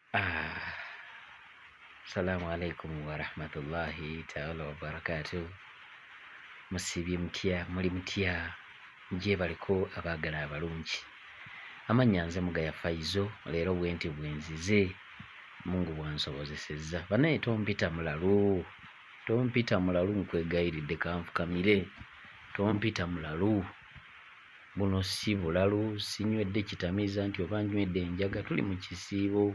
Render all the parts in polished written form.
Ah, salamu alaikum warahmatullahi taala wabarakatu. Musiibye mutya, muli mutya, gyebaleko abaagala abalungi. Amannya nze Mugaya Faizo, leero bwenti bwenzize Mungu bwansobozesezza. Banaye tompita mulalu, tompita mulalu nkwegayiridde kanfukamire, tompita mulalu. Buno si bulalu, sinywedde kitamiiza nti oba nywedde enjaga, tuli mu kisiibo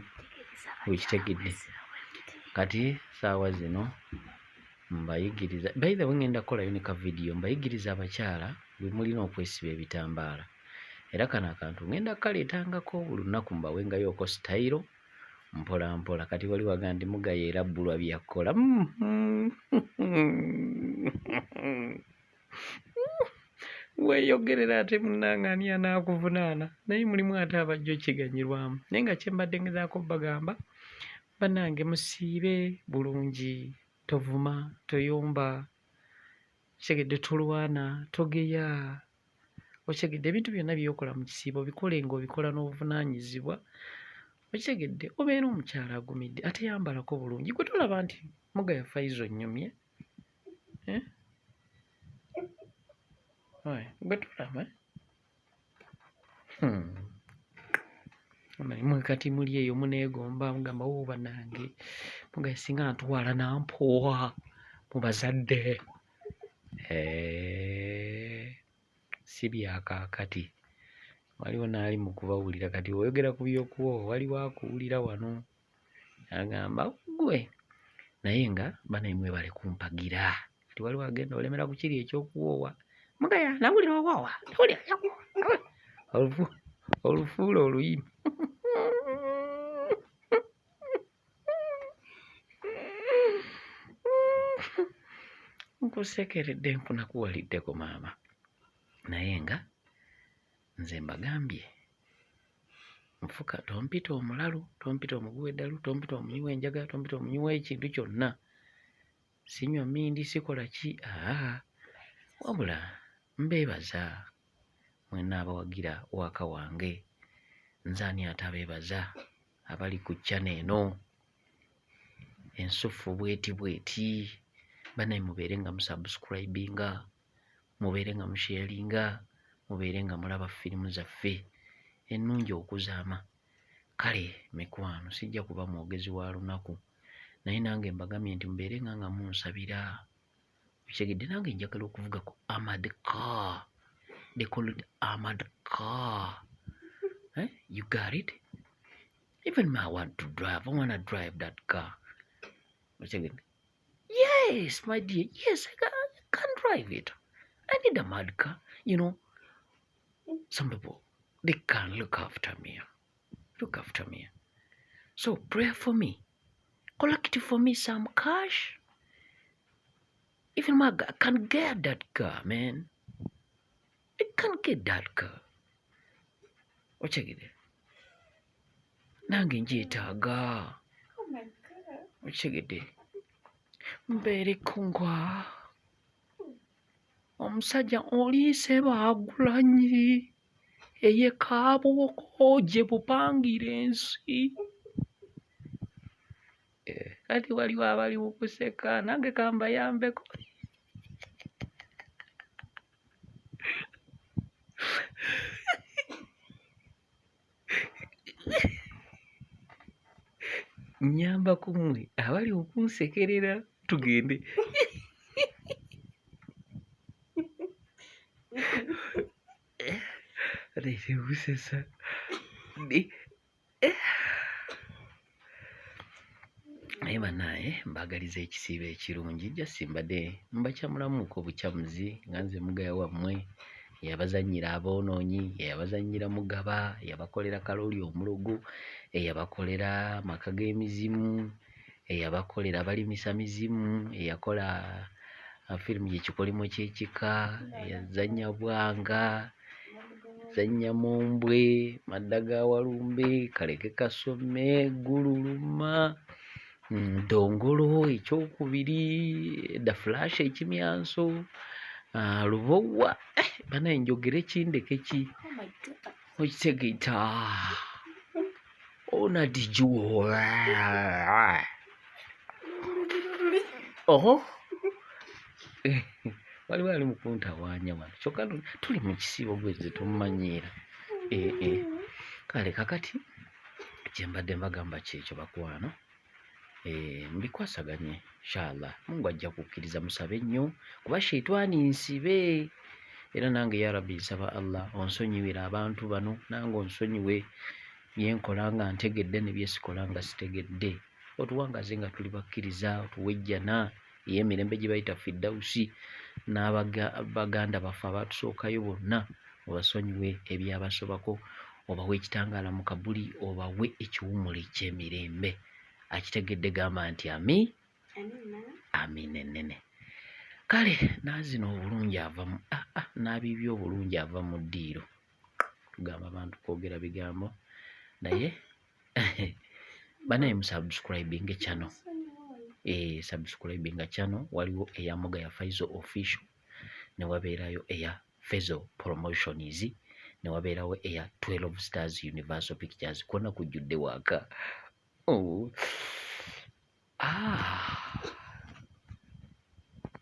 okitegedde. Kati saawa zino mbayigiriza, by the way ngenda kukolayo ne ka vidiyo mbayigiriza abakyala bwe mulina okwesiba ebitambaala. Era kano akantu ngenda kukaleetangako buli lunaku mbawengayooko sitayiro mpola mpola. Kati wali waga nti Mugaya era bbulwa byakkola. Weeyogerera ate munnange ani anaakuvunaana naye mulimu ate abajja okiganyulwamu naye nga kye mbadde ngezaako obbagamba bannange musiibe bulungi tovuma toyomba okitegedde tolwana togeya okitegedde ebintu byonna by'okola mu kisiibo bikole ng'obikola n'obuvunaanyizibwa okitegedde obeera omukyala agumidde ate yambalako bulungi gwe tolaba nti mugaya Faizo nnyumye Eh? Gwe tulaba hmm. Mwe kati muli eyo muneegomba mugamba wo oh, banange mugaye singa ntwala nampoowa mu bazadde eh, si byakaakati waliwo n'ali mu kubawulira kati oyogera ku by'okuwoowa waliwo akuwulira wano agamba gwe naye nga banaye mwebale kumpagira kati waliwo agenda olemera ku kiri ekyokuwoowa mugaya nawulira owoowa nawulira olufuula oluyimba nkusekeredde nkunakuwaliddeko maama naye nga nze mbagambye Nfuka tompita omulalu, tompita omugwi w'eddalu, tompita omunywi w'enjaga, tompita omunywi w'ekintu kyonna. Sinywa mmindi, sikola ki, aa wabula mbeebaza mwenna abawagira waaka wange. Nze ani atabeebaza abali ku channel eno ensuffu bweti bweti. Bannaye mubeere nga musubscribinga. Mubeere nga musharinga, mubeere nga mulaba firimu zaffe ennungi okuzaama. Kale mikwano sijja kuba mwogezi wa lunaku naye nange mbagambye nti mubeere nga nga munsabira. Okitegedde nange njagala okuvuga ku Ahmad car. They call it Ahmad car. Eh? You got it? Even me I want to drive. I want to drive that car. Okitegedde? Yes, my dear. Yes, I can drive it. I need a mad car. You know, some people, they can look after me. Look after me. So pray for me. Collect for me some cash. Even my I can get that car, man. I can get that car. Okitegedde? Nange ngyetaaga. Okitegedde? Mbeereko ngwa omusajja oliise baagulanyi eye Kaabwoko gye bupangira ensi. Eh, kati waliwo abali mu kuseka nange kambayambeko. Nnyamba ku mmwe abali okunsekerera tugende. Ate Naye bannaaye mbaagaliza ekisiibo ekirungi just mbadde mbakyamulamuuko bukyamuzi nga nze mugaya wammwe eyabazannyira aboonoonyi, eyabazannyira Mugaba, eyabakolera Kalooli omulogo, eyabakolera amaka g'emizimu, eyabakolera Balimisa Mizimu, eyakola firimu Ekikolimo ky'Ekika, eyazannya Bwanga. Zannya Mumbwe, Madda ga Walumbe, Kaleke Kasome, Gululuma, Ddongolo ekyokubiri, The Flash ekimyanso, Lubowa eh, banaye njogere ki ndeke ki? Okitegeeta. Onadijuwa oho waliwo ali mu kuntawaanya wano kyokka tuli mu kisiibo gwe nze tommanyiira. Eh, eh. Kale kakati kyembadde mbagamba kyekyo bakwano. Eh, mubikwasaganye inshallah Mungu ajja kukkiriza musabe nnyo kuba sheitwani nsibe era nange ya rabbi nsaba Allah onsonyiwire abantu bano nange onsonyiwe byenkola nga ntegedde ne byesikola nga sitegedde otuwangaze nga tuli bakkiriza otuwe ejjana ey'emirembe gye bayita fiddausi n'abaganda baffe abaatusookayo bonna obasonyiwe ebyabasobako obawe ekitangaala mu kabuli obawe ekiwumulo eky'emirembe akitegedde gamba nti ami amiina ennene kale n'azina obulungi ava mu ah, ah, n'abiibya obulungi ava mu ddiiro tugamba abantu kwogera bigambo naye banaye musubscribing channel eh, subscribing channel waliwo eya Muga ya Faizo official ne wabeerayo eya Fezo Promotions ne wabeerawo eya 12 Stars Universal Pictures kwonna kujjudde waaka oh. Ah.